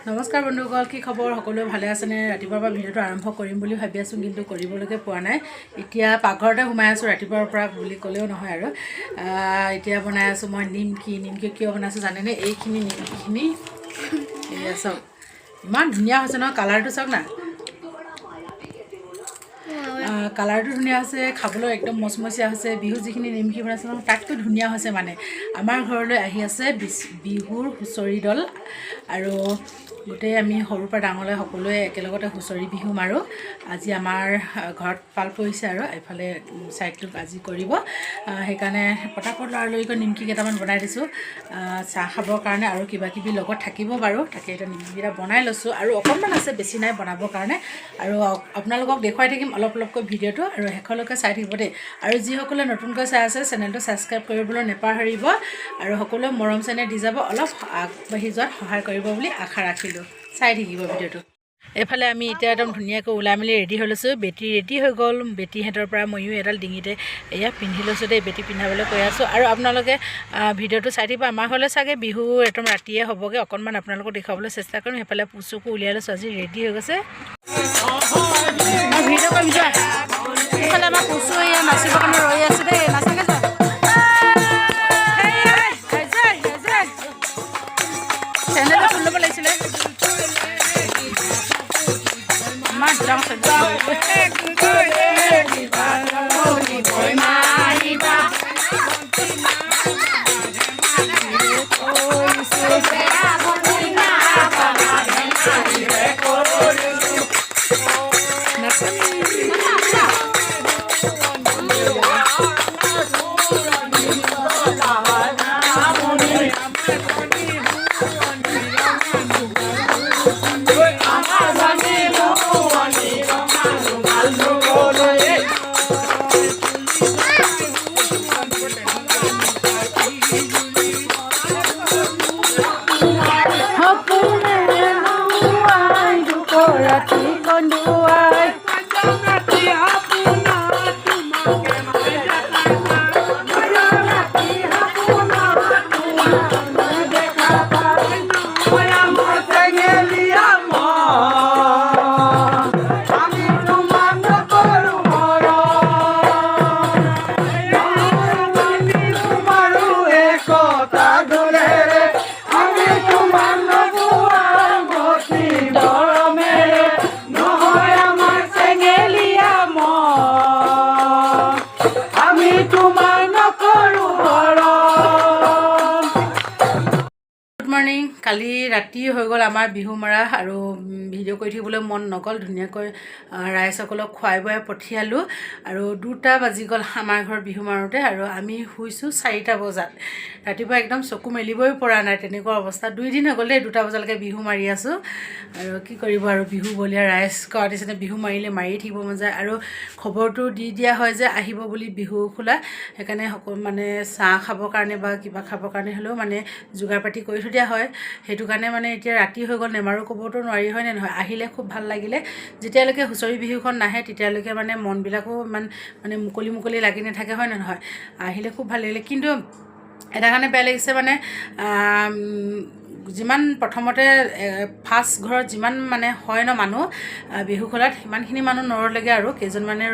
নমস্কাৰ বন্ধুসকল, কি খবৰ? সকলোৱে ভালে আছেনে? ৰাতিপুৱাৰ পৰা ভিডিঅ'টো আৰম্ভ কৰিম বুলি ভাবি আছোঁ, কিন্তু কৰিবলৈকে পোৱা নাই। এতিয়া পাকঘৰতে সোমাই আছোঁ, ৰাতিপুৱাৰ পৰা বুলি ক'লেও নহয় আৰু। এতিয়া বনাই আছোঁ মই নিমকি। নিমকি কিয় বনাইছোঁ জানেনে? এইখিনি নিমকিখিনি, এয়া চাওক, ইমান ধুনীয়া হৈছে নহয়। কালাৰটো চাওক না। কালাৰটো ধুনীয়া হৈছে, খাবলৈ একদম মচমচীয়া হৈছে। বিহু যিখিনি নিমকি বনাইছে নহয়, তাতকৈ ধুনীয়া হৈছে। মানে আমাৰ ঘৰলৈ আহি আছে বিহুৰ হুঁচৰি দল আৰু গোটেই আমি সৰুৰ পৰা ডাঙৰলৈ সকলোৱে একেলগতে হুঁচৰি বিহু মাৰোঁ। আজি আমাৰ ঘৰত পাল পৰিছে আৰু এইফালে ছাইডটোত আজি কৰিব। সেইকাৰণে পটাপট লৰালৰিকৈ নিমকি কেইটামান বনাই দিছোঁ চাহ খাবৰ কাৰণে আৰু কিবা কিবি লগত থাকিব বাৰু। তাকে এতিয়া নিমকিকেইটা বনাই লৈছোঁ আৰু অকণমান আছে, বেছি নাই বনাবৰ কাৰণে। আৰু আপোনালোকক দেখুৱাই থাকিম অলপ অলপকৈ ভিডিঅ'টো আৰু শেষলৈকে চাই থাকিব দেই। আৰু যিসকলে নতুনকৈ চাই আছে, চেনেলটো ছাবস্ক্ৰাইব কৰিবলৈ নেপাহৰিব আৰু সকলোৱে মৰম চেনেহ দি যাব, অলপ আগবাঢ়ি যোৱাত সহায় কৰিব বুলি আশা ৰাখিলোঁ। চাই থাকিব ভিডিঅ'টো। এইফালে আমি এতিয়া একদম ধুনীয়াকৈ ওলাই মেলি ৰেডি হৈ লৈছোঁ। বেটী ৰেডি হৈ গ'ল। বেটীহঁতৰ পৰা ময়ো এডাল ডিঙিতে এয়া পিন্ধি লৈছোঁ দেই। বেটী পিন্ধাবলৈ কৈ আছোঁ আৰু আপোনালোকে ভিডিঅ'টো চাই থাকিব। আমাৰ ঘৰলৈ চাগে বিহু একদম ৰাতিয়ে হ'বগৈ। অকণমান আপোনালোকক দেখুৱাবলৈ চেষ্টা কৰিম। সেইফালে পুচুকো উলিয়াই লৈছোঁ, আজি ৰেডি হৈ গৈছে। ভিডিঅ' কৰিম, যোৱা। এইফালে আমাৰ পুচু এয়া নাচিবৰ কাৰণে ৰৈ আছে দেই। নাচাগে, যোৱা। হেই, যোৱা, যোৱা। চেণ্ডেলটো খুলি ল'ব লাগিছিলে। ইমান ডাঙৰ চেণ্ডেল। সপোনে নুৱাই ৰাতি কন্দুৱাই। আমি তোমাক নকৰো মৰম, তোমাৰো একতা দোলেৰে। আমি তোমাক নবোৱাওঁ মতি মৰমেৰে, নহয় আমাৰ চেঙেলীয়া মন। আমি তোমাক নকৰো মৰম। Good morning. কালি ৰাতি হৈ গ'ল আমাৰ বিহু মৰা আৰু ভিডিঅ' কৰি থাকিবলৈ মন নগ'ল। ধুনীয়াকৈ ৰাইজসকলক খুৱাই বোৱাই পঠিয়ালোঁ আৰু 2টা বাজি গ'ল আমাৰ ঘৰত বিহু মাৰোঁতে আৰু আমি শুইছোঁ 4টা বজাত। ৰাতিপুৱা একদম চকু মেলিবই পৰা নাই, তেনেকুৱা অৱস্থা। 2 দিন হৈ গ'ল দেই, 2টা বজালৈকে বিহু মাৰি আছোঁ। আৰু কি কৰিব আৰু, বিহু বলীয়া ৰাইজ কৰা নিচিনা বিহু মাৰিলে মাৰিয়ে থাকিব মন যায়। আৰু খবৰটো দি দিয়া হয় যে আহিব বুলি বিহু খোলা, সেইকাৰণে সকলো মানে চাহ খাবৰ কাৰণে বা কিবা খাবৰ কাৰণে হ'লেও মানে যোগাৰ পাতি কৰি থৈ দিয়া হয়। সেইটো কাৰণে মানে এতিয়া ৰাতি হৈ গ'ল, নেমাৰো ক'বতো নোৱাৰি, হয়নে নহয়? আহিলে খুব ভাল লাগিলে। যেতিয়ালৈকে হুঁচৰি বিহুখন নাহে, তেতিয়ালৈকে মানে মনবিলাকো ইমান মানে মুকলি মুকলি লাগি নাথাকে, হয়নে নহয়? আহিলে খুব ভাল লাগিলে। কিন্তু এটা কাৰণে বেয়া লাগিছে, মানে যিমান প্ৰথমতে ফাৰ্ষ্ট ঘৰত যিমান মানে হয় ন মানুহ বিহু খোলাত, সিমানখিনি মানুহ নৰলেগৈ আৰু কেইজনমানে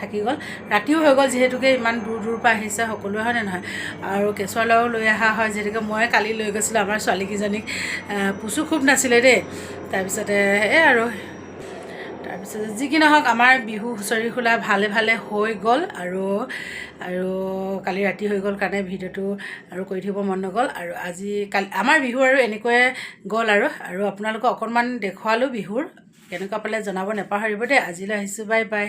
থাকি গ'ল। ৰাতিও হৈ গ'ল, যিহেতুকে ইমান দূৰ দূৰৰ পৰা আহিছে সকলোৱে, হয়নে নহয়? আৰু কেঁচুৱা ল'ৰাও লৈ অহা হয়, যিহেতুকে মই কালি লৈ গৈছিলোঁ আমাৰ ছোৱালীকেইজনীক। পুচু খুব নাছিলে দেই। তাৰপিছতে এই আৰু তাৰপিছত যি কি নহওক, আমাৰ বিহু হুঁচৰি খোলা ভালে ভালে হৈ গ'ল। আৰু আৰু কালি ৰাতি হৈ গ'ল কাৰণে ভিডিঅ'টো আৰু কৰি থাকিব মন নগ'ল। আৰু আজি কালি আমাৰ বিহু আৰু এনেকৈয়ে গ'ল। আৰু আৰু আপোনালোকক অকণমান দেখুৱালোঁ বিহুৰ, কেনেকুৱা পালে জনাব নেপাহৰিব দেই। আজিলৈ আহিছোঁ, বাই বাই।